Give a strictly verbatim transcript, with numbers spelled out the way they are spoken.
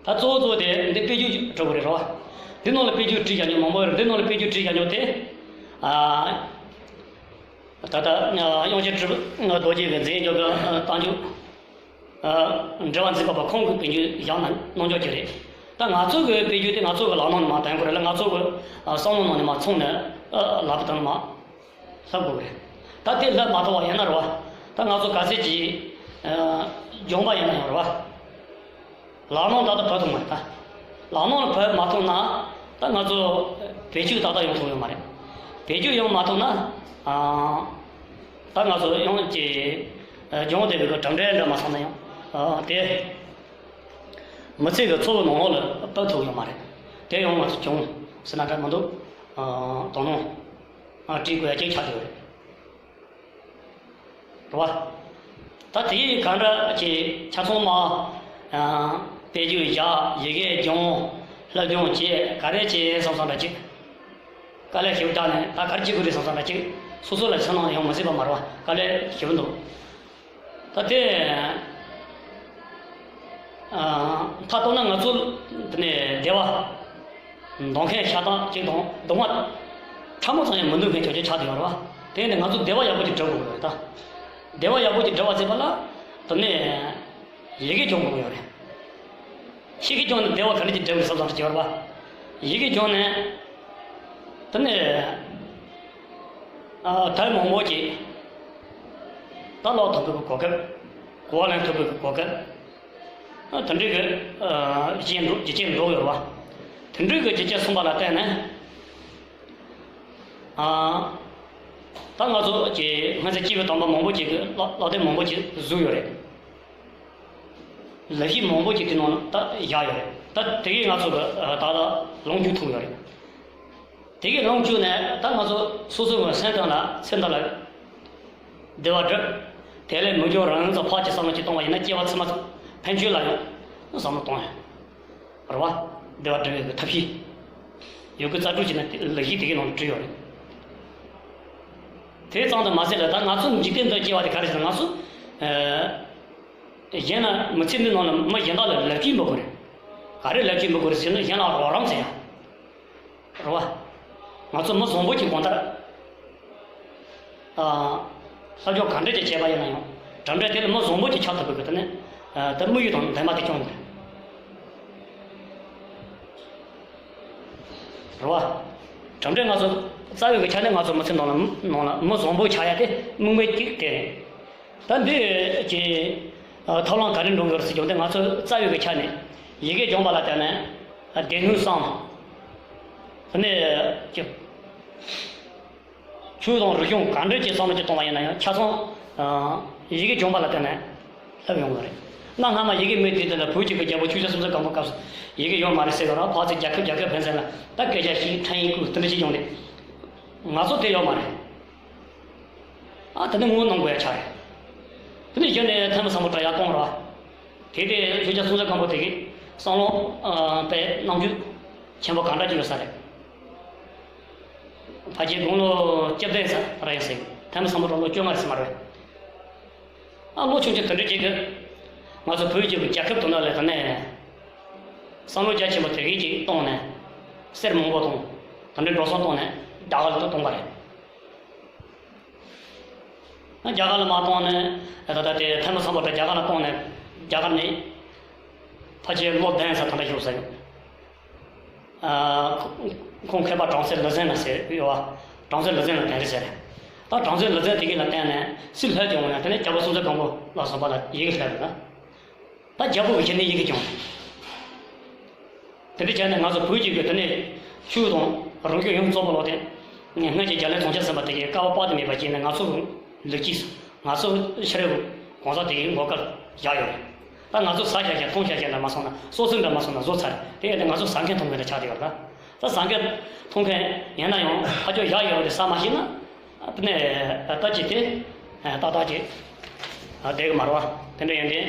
ད་གཙོ་བོ་གཙོ་བོ་དེ་འདི་དཔེ་བརྗོད་བྲིས་དགོས་རེད་རོ། འདི་ནང་ལ་དཔེ་བརྗོད་བྲིས་བཞག་མཁན་མང་པོ་ཡོད་རེད། འདི་ནང་ལ་དཔེ་བརྗོད་བྲིས་བཞག་མཁན་དེ། ཨ། ད་ལྟ་དབྱངས་ཅན་གྲུབ་རྡོ་རྗེ་གི་མཛད་འཇོག་གི་རྟགས་འཇུག་འགྲེལ་པ་མཛད་པ་པོ་ཁོང་གིས་དཔེ་བརྗོད་བཞག་གནང་རྣམ་འཇོག་ཅིག་རེད། ད་ང་ཚོ་གི་དཔེ་བརྗོད་དེ་ང་ཚོ་གི་ལག་ནང་ནས་མར་འདོན་དགོས་རེད་ལ། ང་ཚོ་གི་བསམ་བློ་ནང་ནས་མར་ཚོང་ནས་ལབ་དང་མར་ལྷབ་དགོས་རེད། ད་དེ་ལྷབ་མ་ཐུབ་པ་ཡིན་ན་རེད་བ། ད་ང་ཚོ་ག་ཚད་ཀྱི་སྦྱོང་པ་ཡིན་ན་ཡང་རེད་བ། ལག་ནང་ཏག་ཏག་ཕབ་ཐུབ་མ་རེད་ད། ལག་ནང་ལ་ཕབ་མ་ཐུབ་ན། ད་ང་ཚོ་བེད་སྤྱོད་ཏག་ཏག་ཡོང་ཐུབ་ཡོད་མ་རེད། བེད་སྤྱོད་ཡོང་མ་ཐུབ་ན། ཨ། ད་ང་ཚོ་ཡང་ཅིག་སྦྱོང་བསྡད་པའི་གྲུབ་འབྲས་འདྲ་མ་སོང་ན་ཡང་། ཨ། དེ་མི་ཚེ་གི་འཚོ་བའི་ནང་ལོགས་ལ་ཕབ་ཐུབ་ཡོད་མ་རེད། དེ་ཡང་ང་ཚོ་སྦྱོང་ཟེར་ན་འདྲ་མི་འདུག་ཨ། དོ་སྣང་ཨ་བྱེད་དགོས་ཡ་གཅིག་ཆགས་ཡོད་རེད། རེད་བ། ད་དེ་ག་འདྲ་ཅིག་ཆ་ཚང་མ། ཨ། དཔེ་བརྗོད་བཞག་ཡི་གེ་སྦྱོང་། ལྷབ་སྦྱོང་བྱེད་ག་རེ་བྱེད་བསམ་བསམ་འདྲ་ཅིག་དཀའ་ལས་ཞེ་པོ་བཏང་ནས་ད་ག་རེ་བྱེད་དགོས་རེད་བསམ་བསམ་འདྲ་ཅིག་སོ་སོ་ལ་ཕྱི་ནང་ཡོང་མི་སྲིད་པ་མ་རེད་བ། དཀའ་ལས་ཞེ་པོ་འདུག་ད་དེ། ཨ། མཐའ་གཏུགས་ན་ང་ཚོ་དེ་ནས་བདེ་བ་འདོད་མཁན་ཤ་སྟག་ཅིག་དང་སྡུག་བསྔལ་ཕྲ་མོ་ཙམ་ཡང་མི་འདོད་མཁན་ཆོས་ཅན་ཆགས་བསྡད་ཡོད་རེད་བ། དེ་ནས་ང་ཚོ་བདེ་བ་ཡག་པོ་ཅིག་སྒྲུབ་དགོས་ཡོད་རེད་ད། བདེ་བ་ཡག་པོ་ཅིག་སྒྲུབ་པ་བྱེད་པ་ལ་དེ་ནས་ཡི་གེ་སྦྱོང་དགོས་ཡོད་རེད། ཡི་གེ་སྦྱོང་ནས་བདེ་བ་ག་འདྲ་ཅིག་སྒྲུབ་དགོས་བསམ་བསམ་ཅིག་ཡོད་རེད་བ། ཡི་གེ་སྦྱོང་ནས་དེ་ནས། ཨ། ད་མང་པོ་ཅིག་ད་ཀློག་ཐུབ་པའི་གོ་སྐབས། གོ་བ་ལེན་ཐུབ་པའི་གོ་སྐབས། ཨ། དེ་འདྲའི་གི། ཨ། རྒྱུ་རྐྱེན་འགྲོ་རྒྱུ་རྐྱེན་འགྲོ་ཡོད་རེད་བ། དེ་འདྲའི་གི་རྒྱུ་རྐྱེན་གསུངས་པ་ལ་བརྟེན་ནས། ཨ། ད་ང་ཚོ་གི་སྔ་ཚེ་སྐྱེས་བུ་དམ་པ་མང་པོ་ཅིག་གིས་ཀློག་ཀློག་དེབ་མང་པོ་ཅིག་བཟོས་ཡོད་རེད། ལེགས་བཤད་མང་པོ་ཅིག་དེ་ནང་ད་བཞག་ཡོད་རེད། ད་དེ་གིས་ང་ཚོ་གི་ད་ལྟ་ལོངས་སྤྱོད་ཐུབ་ཡོད་རེད། དེ་གིས་ལོངས་སྤྱོད་ནས་ད་ང་ཚོ་སོ་སོ་གི་སེམས་གཏིང་ལ་སེམས་གཏིང་ལ་བདེ་བ་སྒྲུབ། དེ་ལས་མི་འགྱུར་རང་དབང་ཙམ་ཕར་ཅིག་བསམ་བློ་ཅིག་གཏོང་བ་ཡིན་ན་སྐྱེ་བ་ཕྱི་མ་ཕན་ཆོད་ལ་ཡང་བསམ་བློ་གཏོང་ཡ། རེད་བ། བདེ་བ་སྒྲུབ་པའི་ཐབས་ཤེས། ཡི་གེ་རྩ་དྲུག་བྱས་ན་ལེགས་བཤད་དེ་གའི་ནང་དུ་བྲིས་ཡོད་རེད། དེ་ཙམ་དུ་མ་ཟད་ལ་ད་ང་ཚོ་འཇིག་རྟེན་འདི་སྐྱེ་བ་དེ་ག་རེ་ཟེར་ན་ང་ཚོ། ཨ། གཞན་ལ་མི་ཚེ་འདི་ནང་ལ་མི་གཞན་དག་ལ་ལེགས་སྐྱེས་འབུལ་དགོས་རེད། ག་རེ་ལེགས་སྐྱེས་འབུལ་དགོས་རེད་ཟེར་ན་གཞན་ལ་རོགས་རམ་བྱེད་ཡ། རེད་བ། ང་ཚོ་མི་བཟང་པོ་ཅིག་གང་ལྟར། ཨ། ལྷ་ཆོས་ག་འདྲ་ཅིག་བྱས་པ་ཡིན་ན་ཡང་གྲུབ་འབྲས་དེ་ལ་མི་བཟང་པོ་ཅིག་ཆགས་ཐུབ་པའི་གི་དེ་ནི། ཨ། དེ་དམིགས་ཡུལ་དང་ལྡན་པ་དེ་སྐྱོང་དགོས་རེད། རེད་བ། གྲུབ་འབྲས་ང་ཚོ་རྩ་བའི་གི་ཆ་ནས་ང་ཚོ་མི་ཚེ་ནང་ལ་ནང་ལ་མི་བཟང་པོ་ཆགས་ཡ་དེ་དམིགས་མེད་ཅིག་དེ་རེད། ད་འདི་གི་ཐབས་ལམ་ག་རེ་འགྲོ་དགོས་རེད་ཟེར་རྒྱུ་དེ་ང་ཚོ་རྩ་བའི་གི་ཆ་ནས་ཡི་གེ་སྦྱོང་བ་ལ་བརྟེན་ནས་སྡེ་སྣོད་གསུམ། དེ་ནས་ཀྱི་ཆོས་དང་རིག་གཞུང་ག་འདྲ་ཅིག་བསམ་བློ་ཅིག་གཏོང་བ་ཡིན་ན་ཡང་ཆ་ཚང་ཡི་གེ་སྦྱོང་བ་ལ་བརྟེན་ནས་ལྷབ་ཡོང་གི་རེད། གནའ་སྔ་མ་ཡི་གེ་མེད་དུས་དེ་ལ་བོད་ཀྱི་གི་རྒྱལ་པོ་ཆོས་རྒྱལ་སྲོང་བཙན་སྒམ་པོ་སྐབས་སུ་ཡི་གེ་ཡོད་མ་རེད་ཟེར་བ་ར་ཕར་ཚུར་རྒྱལ་ཁབ་རྒྱལ་ཁབ་ཕན་ཚུན་ལ་ད་སྐད་ཆ་བཤད་འཕྲིན་ཡིག་བསྐུར་དེ་འདྲ་ཅིག་ཡོང་དུས། ང་ཚོ་དེ་ཡོད་མ་རེད། ཨ། དེ་ནི་ངོ་གནོང་དགོས་ཡ་ཆགས་རེད། དེ་ནི་གཞི་ནས་ཐོན་མི་སམ་བྷོ་ཊ་ཡར་གཏོང་ར། དེ་དེ་ཆོས་རྒྱལ་སྲོང་བཙན་སྒམ་པོ་དེ་གིས་བསམ་བློ་དཔེ་རྣམ་དཔྱོད་ཆེན་པོ་གང་འདྲ་ཅིག་ཡོད་ས་རེད། ཕལ་ཆེར་དགུང་ལོ་བཅུ་བདུན་ཙམ་རེད་ཟེར། ཐོན་མི་སམ་བྷོ་ཊ་ལོ་བཅོ་ལྔ་རེད་ཟེར་མ་རེད། ཨ། ལོ་ཆུང་ཆུང་དེ་འདྲ་ཅིག་གིས་ང་ཚོ་བོད་ཀྱི་རྒྱལ་ཁབ་དེ་ནང་ལ་དེ་ནས་བསམ་བློ་རྒྱ་ཆེན་པོ་དེ་གས་ཅིག་བཏང་ནས་གསེར་མང་པོ་དང་དེ་འདྲའི་འགྲོ་སོང་བཏང་ནས་རྒྱ་གར་ལ་བཏང་པ་རེད། རྒྱ་གར་ལ་མར་བཏང་ནས་ད་ལྟ་དེ་ཐོན་མི་སམ་བྷོ་ཊ་རྒྱ་གར་ལ་བཏང་ནས་རྒྱ་གར་ནས་ཕལ་ཆེར་ལོ་བདུན་ཙམ་ད་ལྟ་བཞུགས་ས་ཡོད། ཨ། ཁོང་མཁས་པ་བྲམ་ཟེ་ལེགས་བཙུན་ལ་ཟེར་ཡོད་བ། བྲམ་ཟེ་ལེགས་བཙུན་ལ་དེ་འདྲ་ཟེར་རེད། ད་བྲམ་ཟེ་ལེགས་བཙུན་དེ་གིས་ལ་བརྟེན་ནས་སྲིད་ལྷོད་ཀྱི་འོང་ན་དེ་ནས་རྒྱལ་པོ་སྲོང་བཙན་སྒམ་པོ་ལ་སོགས་པ་ལ་ཡི་གེ་ལྷོད་རེད་ན། ད་རྒྱལ་པོ་གི་ཆེད་ནས་ཡི་གེ་སྦྱོང་། དེ་འདྲ་བྱས་ནས་ང་ཚོ་བོད་ཀྱི་གི་དེ་ནས་ཆོས་དང་རིག་གཞུང་ཡོངས་རྫོགས་པ་ལོག་སྟེ། སྔོན་གྱི་རྒྱ་གླིང་རྫོང་ཆེན་ཟིན་པ་དེ་གའི་བསྐལ་པ་དཔག་ཏུ་མེད་པ་སྐྱེས་ནས་ང་ཚོ་ལུགས་ཀྱིས་ང་ཚོ་ཤེས་རབ་གང་ཟག་དེ་གའི་མགོ་སྐོར་བཞག་ཡོད་རེད། ད་ང་ཚོ་ཟ་བཞག་བཞག་འཐུང་བཞག་བཞག་འདྲ་མ་སོང་ན་སོ་སོ་འདྲ་མ་སོང་ན་བཟོ་ཚར་དེ་ཡོད་དེ་ང་ཚོ་ཟ་མཁན་འཐུང་མཁན་ལ་ཆགས་བསྡད་ཡོད་རེད། ད་ཟ་མཁན་འཐུང་མཁན་ཡིན་ན་ཡང་ཕ་ཆོས་བཞག་ཡོད་དེ་ཟ་མ་ཤེས་ན། དེ་ནས་ད་ཅི་དེ་ཏག་ཏག་ཅིག་བསྡད་གི་མ་རེད་བ། དེ་འདྲ་ཡིན་དུས་